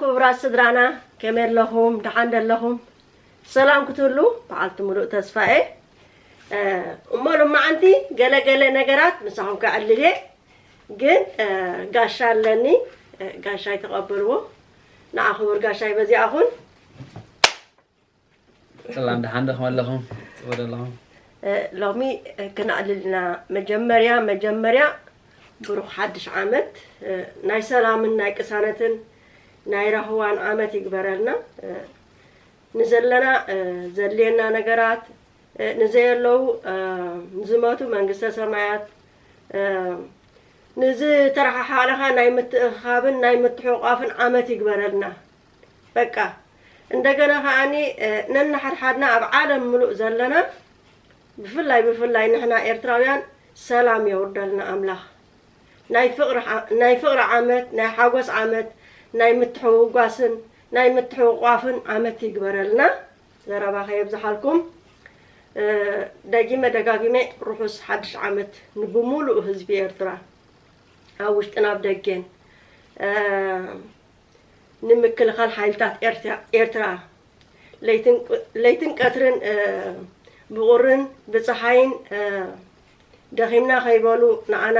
ክቡራት ስድራና፣ ከመይ ኣለኹም? ደሓን ዶ ኣለኹም? ሰላም ክትህሉ በዓልቲ ሙሉእ ተስፋ እየ። እ፣ እሞ ሎማዓንቲ ገለ ገለ ነገራት ምሳኹም ከዕልል እየ። ግን፣ እ፣ ጋሻ ኣለኒ። እ፣ ጋሻይ ተቐበልዎ። ንዓ ክቡር ጋሻይ በዚኣ ኩን። ሰላም፣ ደሓን ዶ ኣለኹም? ጽቡቕ ዶ ኣለኹም? እ፣ ሎሚ፣ እ፣ ክነዕልል ኢና። መጀመርያ መጀመርያ ብሩኽ ሓድሽ ዓመት፣ እ፣ ናይ ሰላምን ናይ ቅሳነትን ናይ ራህዋን ዓመት ይግበረልና። እ፣ ንዘለና፣ እ፣ ዘድልየና ነገራት፣ እ፣ ንዘየለዉ፣ እ፣ ንዝመቱ መንግስተ ሰማያት፣ እ፣ ንዝተረሓሓቕና ኸኣ ናይ ምትእኽኻብን ናይ ምትሕቑቋፍን ዓመት ይግበረልና። በቃ እንደገና ከዓኒ፣ እ፣ ነንሓድሓድና ኣብ ዓለም ምሉእ ዘለና ብፍላይ ብፍላይ ንሕና ኤርትራውያን ሰላም የውርደልና ኣምላኽ። ናይ ፍቕሪ ዓ-፣ ናይ ፍቕሪ ዓመት፣ ናይ ሓጎስ ዓመት፣ ናይ ምትሕውጓስን ናይ ምትሕውቋፍን ዓመት ይግበረልና። ዘረባ ከየብዝሓልኩም፣ እ፣ ደጊመ ደጋጊመ ርሑስ ሓድሽ ዓመት ንብሙሉእ ህዝቢ ኤርትራ ኣብ ውሽጥን ኣብ ደገን። እ፣ ንምክልኻል ሓይልታት ኤርትራ፣ ኤርትራ ለይትን ቅ-፣ ለይትን ቀትርን፣ እ፣ ብቑርን ብጸሓይን፣ እ፣ ደኺምና ከይበሉ ንዓና፣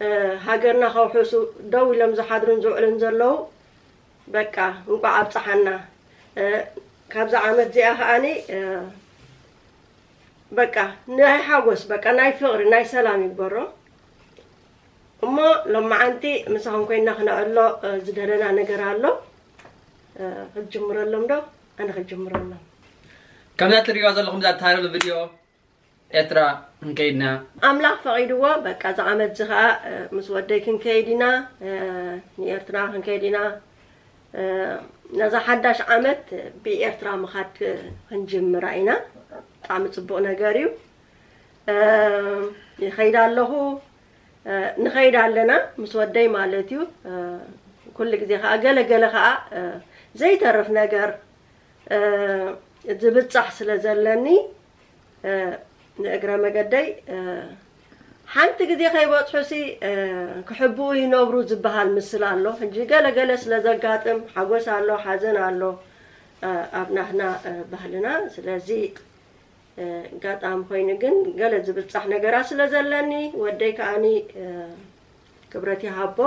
እ፣ ሃገርና ከውሕሱ ደው ኢሎም ዝሓድሩን ዝውዕሉን ዘለዉ በቃ እንቋዕ ኣብጽሓና። እ፣ ካብዛ ዓመት እዚኣ ከኣኒ፣ እ፣ በቃ ናይ ሓጎስ፣ በቃ ናይ ፍቕሪ፣ ናይ ሰላም ይግበሮ። እሞ ሎማዓንቲ ምሳኹም ኮይና ክነዕሎ፣ እ፣ ዝደለና ነገር ኣሎ። እ፣ ክትጅምረሎም ዶ? ኣነ ክጅምረሎም። ከምዛ እትሪእዋ ዘለኹም እዛ title ቪድዮ ኤርትራ ክንከይድና። ኣምላኽ ፈቒድዎ፣ በቃ እዚ ዓመት እዚ ኸኣ፣ እ፣ ምስ ወደይ ክንከይድ ኢና፣ እ፣ ንኤርትራ ክንከይድ ኢና። እ፣ ነዛ ሓዳሽ ዓመት ብኤርትራ ምኻድ ክንጅምራ ኢና። ብጣዕሚ ጽቡቕ ነገር እዩ። እ፣ ይኸይድ ኣለኹ፣ እ፣ ንኸይድ ኣለና ምስ ወደይ ማለት እዩ። እ፣ ኩሉ ግዜ ኸኣ ገለ ገለ ኸኣ፣ እ፣ ዘይተርፍ ነገር፣ እ፣ ዝብጻሕ ስለ ዘለኒ፣ እ፣ ንእግረ መገደይ፣ እ፣ ሓንቲ ግዜ ከይበጽሑሲ፣ እ፣ ክሕብኡ ይነብሩ ዝበሃል ምስል ኣሎ። ሕጂ ገለ ገለ ስለ ዘጋጥም ሓጎስ ኣሎ፣ ሓዘን ኣሎ፣ እ፣ ኣብ ናህና፣ እ፣ ባህልና። ስለዚ፣ እ፣ ኣጋጣሚ ኮይኑ ግን ገለ ዝብጻሕ ነገራት ስለ ዘለኒ ወደይ ከኣኒ፣ እ፣ ክብረት ይሃቦ፣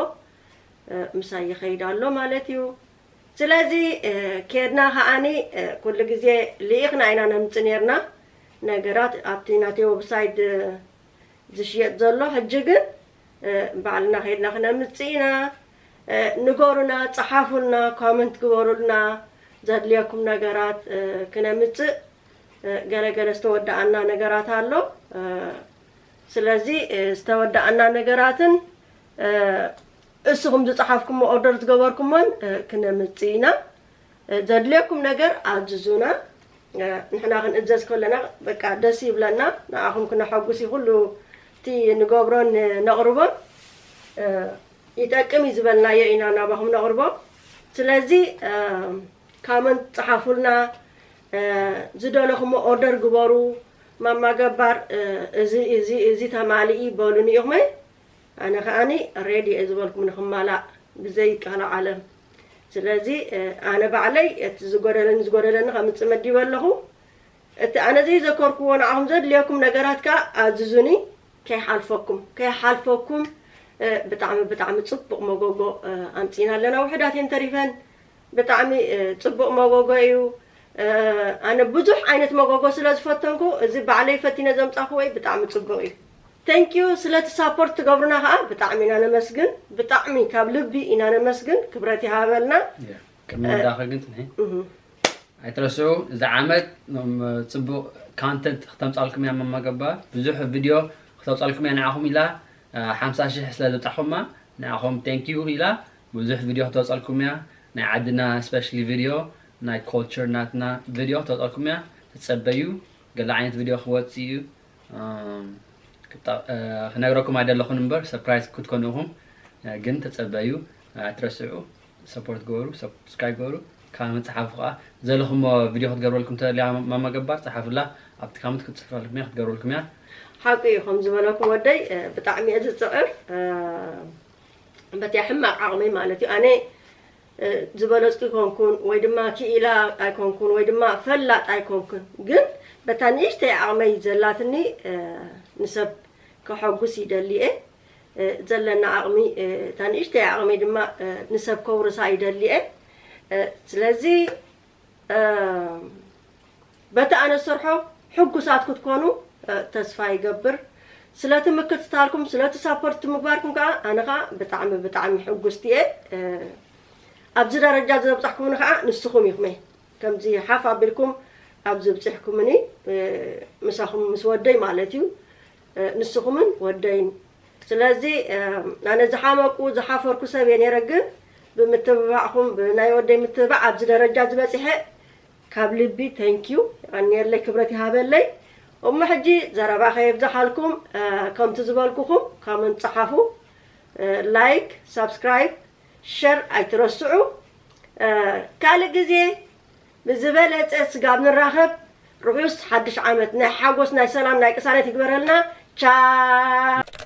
እ፣ ምሳይ ይኸይድ ኣሎ ማለት እዩ። ስለዚ፣ እ፣ ኬድና ከኣኒ፣ እ፣ ኩሉ ግዜ ልኢኽና ኢና ነምጽእ ኔርና ነገራት ኣብቲ ናተይ website፣ እ፣ ዝሽየጥ ዘሎ። ሕጂ ግን፣ እ፣ ባዕልና ኬድና ክነምጽእ ኢና። እ፣ ንገሩና፣ ጸሓፉልና፣ comment ግበሩልና፣ ዘድልየኩም ነገራት፣ እ፣ ክነምጽእ፣ እ፣ ገለ ገለ ዝተወደኣና ነገራት ኣሎ። እ፣ ስለዚ፣ እ፣ ዝተወደኣና ነገራትን፣ እ፣ እስኹም ዝጸሓፍኩሞ፣ ኦርደር ዝገበርኩሞን፣ እ፣ ክነምጽእ ኢና። እ፣ ዘድልየኩም ነገር ኣዝዙና። እ፣ ንሕና ክንእዘዝ ከለና በቃ ደስ ይብለና። ንዓኹም ክነሐጉስ እዩ ኩሉ እቲ ንገብሮን ነቕርቦን። እ፣ ይጠቅም እዩ ዝበልናዮ ኢና ናባኹም ነቕርቦ። ስለዚ፣ እ፣ comment ጸሓፉልና፣ እ፣ ዝደለኹሞ ኦርደር ግበሩ። ማማ ገባር፣ እ፣ እዚ፣ እዚ፣ እዚ ተማልኢ በሉኒ ኢኹመይ። ኣነ ከኣኒ ሬዲ እየ ዝበልኩም ንኽማላእ ብዘይ ቃል ዓለም። ስለዚ፣ እ፣ ኣነ ባዕለይ እቲ ዝጎደለኒ፣ ዝጎደለኒ ከምጽእ መዲበ ኣለኹ። እቲ ኣነ ዘይዘከርክዎ ንዓኹም ዘድልየኩም ነገራት ከኣ ኣዝዙኒ፣ ከይሓልፈኩም፣ ከይሓልፈኩም። እ፣ ብጣዕሚ፣ ብጣዕሚ ጽቡቕ መጎጎ፣ እ፣ ኣምጺእና ኣለና። ውሑዳት እየን ተሪፈን። ብጣዕሚ፣ እ፣ ጽቡቕ መጎጎ እዩ። እ፣ ኣነ ብዙሕ ዓይነት መጎጎ ስለ ዝፈተንኩ፣ እዚ ባዕለይ ፈቲነ ዘምጻኹወይ ብጣዕሚ ጽቡቕ እዩ። Thank you ስለቲ ሳፖርት ትገብሩና ከኣ ብጣዕሚ ኢና ነመስግን። ብጣዕሚ ካብ ልቢ ኢና ነመስግን። ክብረት ይሃበልና። ያ፣ ቅድሚ ምውዳእኺ ግን ጽንሒ። እህ። ኣይትረስዑ፣ እዚ ዓመት ኖም ጽቡቕ ኮንተንት ክተምጻልኩም እያ። ማማ ገባር ብዙሕ ቪድዮ ክተውጻልኩም እያ ንዓኹም ኢላ፣ እ፣ ሓምሳ ሽሕ ስለ ዘብጻሕኩማ ንዓኹም thank you ኢላ ብዙሕ ቪድዮ ክተውጻልኩም እያ። ናይ ዓድና ስፔሻሊ ቪድዮ፣ ናይ ኮልቸር ናትና ቪድዮ ክተውጻልኩም እያ። ተጸበዩ፣ ገለ ዓይነት ቪድዮ ክወጽእ እዩ። እም፣ ክጣ-፣ እ፣ ክነግረኩም ኣይደለኹን እምበር ሰርፕራይዝ ክትኮኑ ኢኹም። እ፣ ግን ተጸበዩ፣ እ፣ ኣይትረስዑ። ሰፖርት ግበሩ፣ ሰብስክራይብ ግበሩ። ካብ መጽሓፉ ከኣ ዘለኹሞ ቪድዮ ክትገብረልኩም ተደልያ ማማ ገባር ጸሓፉላ። ኣብቲ ካመንት ክትጽሕፈልኩም እያ፣ ክትገብረልኩም እያ። ሓቂ እዩ፣ ከም ዝበለኩም ወደይ፣ እ፣ ብጣዕሚ እየ ዝጽዕር፣ እ፣ በቲ ሕማቕ ዓቕመይ ማለት እዩ። ኣነ ዝበለፅኩ ኣይኮንኩን ወይ ድማ ክኢላ ኣይኮንኩን ወይ ድማ ፈላጥ ኣይኮንኩን፣ ግን በታ ንእሽተይ ዓቕመይ ዘላትኒ ንሰብ ከሐጉስ ይደሊ እየ። ዘለና ዓቕሚ፣ እታ ንእሽተይ ዓቕመይ ድማ ንሰብ ከውርሳ ይደሊ እየ። ስለዚ በቲ ኣነ ዝሰርሖ ሕጉሳት ክትኮኑ ተስፋ ይገብር። ስለቲ ምክትታልኩም፣ ስለቲ ሳፖርት ምግባርኩም ከዓ ኣነ ከዓ ብጣዕሚ ብጣዕሚ ሕጉስቲ እየ። ኣብዚ ደረጃ ዘብፃሕኩምኒ ከዓ ንስኹም ኢኹም። ከምዚ ሓፍ ኣቢልኩም ኣብዚ ብፅሕኩምኒ፣ ምሳኹም ምስ ወደይ ማለት እዩ። ንስኹምን ወደይን። ስለዚ ኣነ ዝሓመቁ ዝሓፈርኩ ሰብ እየ ነይረ፣ ግን ብምትብባዕኹም፣ ብናይ ወደይ ምትብባዕ ኣብዚ ደረጃ ዝበፅሐ ካብ ልቢ ተንኪዩ የቐንየለይ፣ ክብረት ይሃበለይ። እሞ ሕጂ ዘረባ ከየብዛሓልኩም፣ ከምቲ ዝበልኩኹም ኮመንት ፀሓፉ፣ ላይክ፣ ሳብስክራይብ፣ ሸር ኣይትረስዑ። ካልእ ግዜ ብዝበለፀ ስጋብ ንራኸብ፣ ርሑስ ሓድሽ ዓመት ናይ ሓጎስ፣ ናይ ሰላም፣ ናይ ቅሳነት ይግበረልና። ቻው።